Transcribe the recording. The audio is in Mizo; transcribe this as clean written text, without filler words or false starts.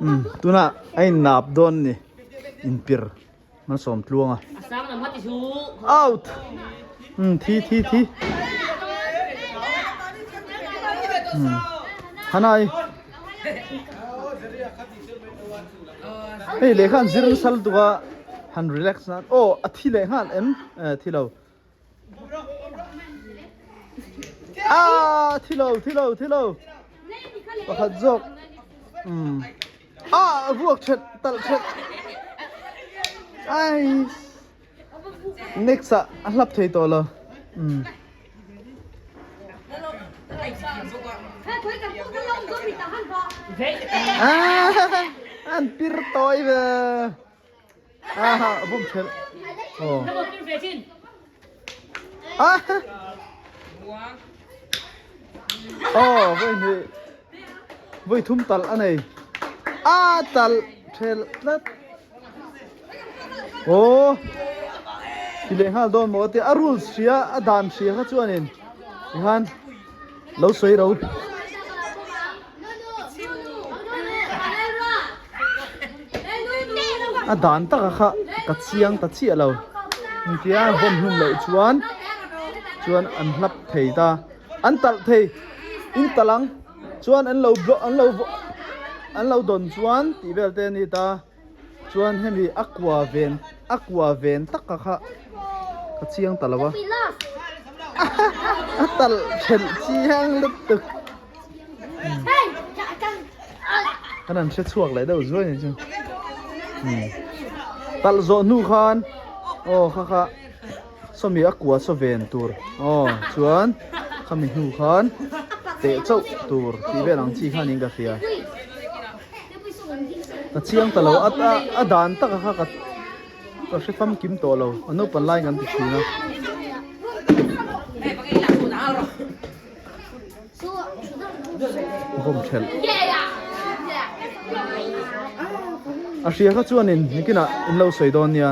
Umm tunah a in nap dawn a ni inpir malsawm tluang a. Out! Umm thi thi thi. Umm Hanai. Hei lehkha an zir nasa lutuk a han relax nan aw a thi leh nghal em eh thi lo. Ah thi lo thi lo thi lo pakhat zawk um ah vuak that talh that ai next ah a hlap thei tawh lo um ah an pir tawi ve. Ah, bum thel. Oh. Ah. Oh, voi ni. Voi thum tal anei. Ah, tal thel tlat. Oh. Ti leh nghal dawn maw te a rules hria a dan hria kha chuanin tihan lo sawi ro. A dan taka kha ka chiang ta chiah lo engtia bawm hlum loh chuan chuan an hlap thei ta an talh thei in talh ang chuan an lo block an lo an lo dawn chuan tih vel te a ni ta chuan hemi a kua ven a kua ven taka kha ka chiang ta lo a a talh thelh chiang lutuk. Kan an hre chhuak leh deuh zuai ni chu. Talh zawh hnu khan aw kha kha sawmi a kua saw ven tur aw chuan khami hnu khan teh chauh tur tih vel ang chi khan in ka hria. Ka chiang ta lo a a dan taka kha ka ka hre famkim tawh lo a naupang lai kan ti thin a. Bawm thelh. A hria kha chuanin nikinah in lo sawi dawn nia.